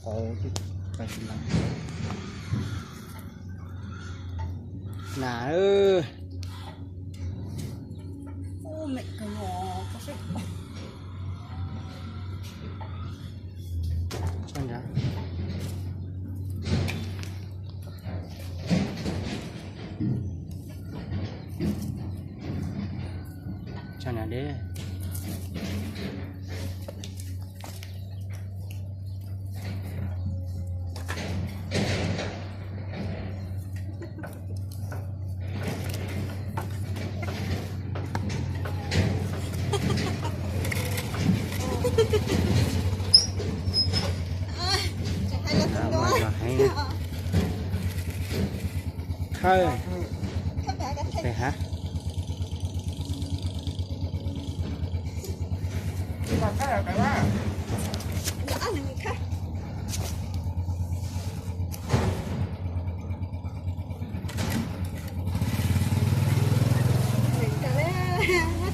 Qhov twb pais tsis lees. Nas. Tso nram deb. Khawb. Pem hav.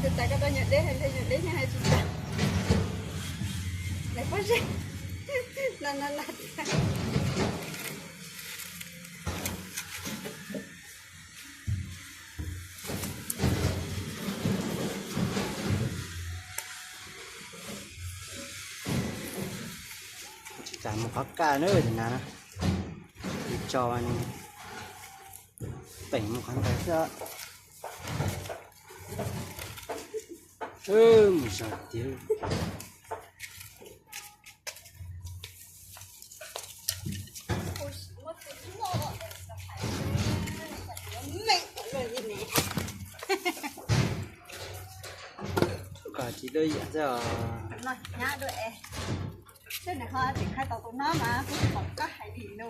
Tus tas koj tau nyuam deb, nyuam deb nyob hais tsis tas. Lawv pob zeb no no no. Tsis tas mus qhov kaj na, tus nas na, tus tso teem mus qhov ntawd xwb. Mus zog tiag. Kom tsis lub yam xwb os. Seb nws ho tseem hais tau tus no mas kuv tsis pom koj hais li no.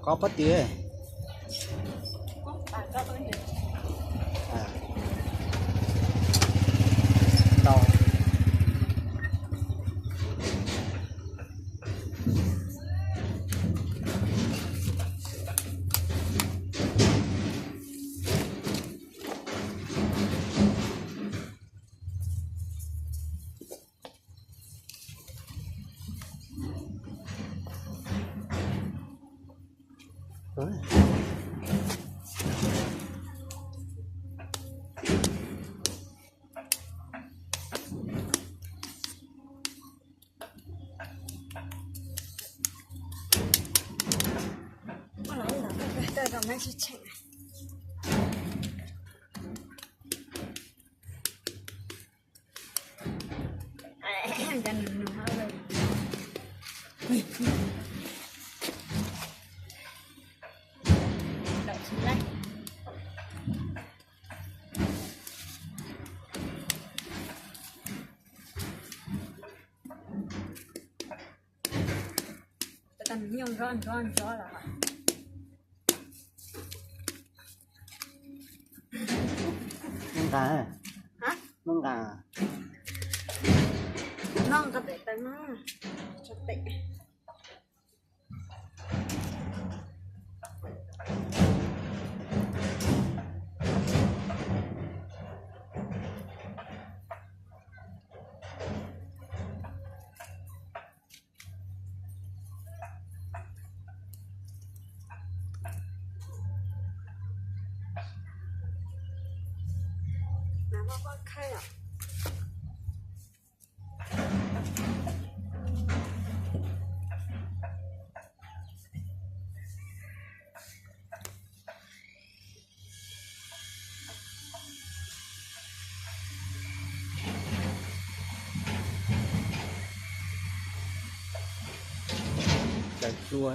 Kov pob tw. Ntau. Tau nyooj nrov nrov nrov lawm. Noj nqa, noj nqa, noj nqa pem taw no, tso pem. Cov tsua.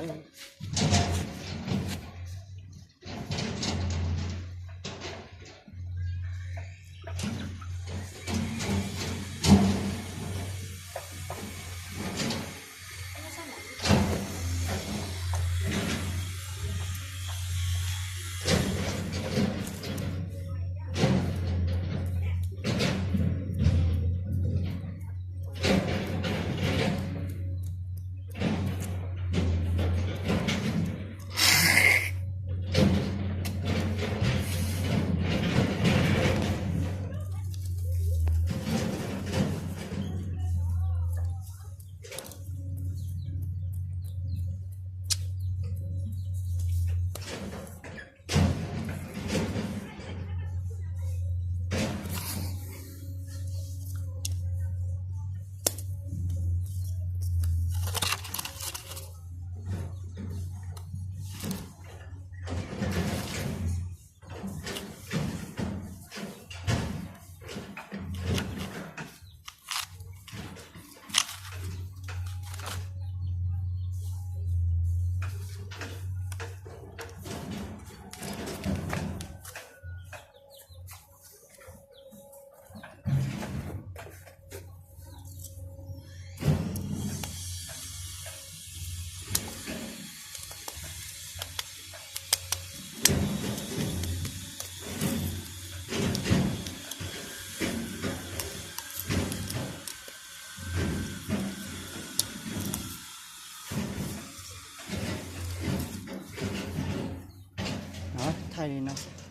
li no.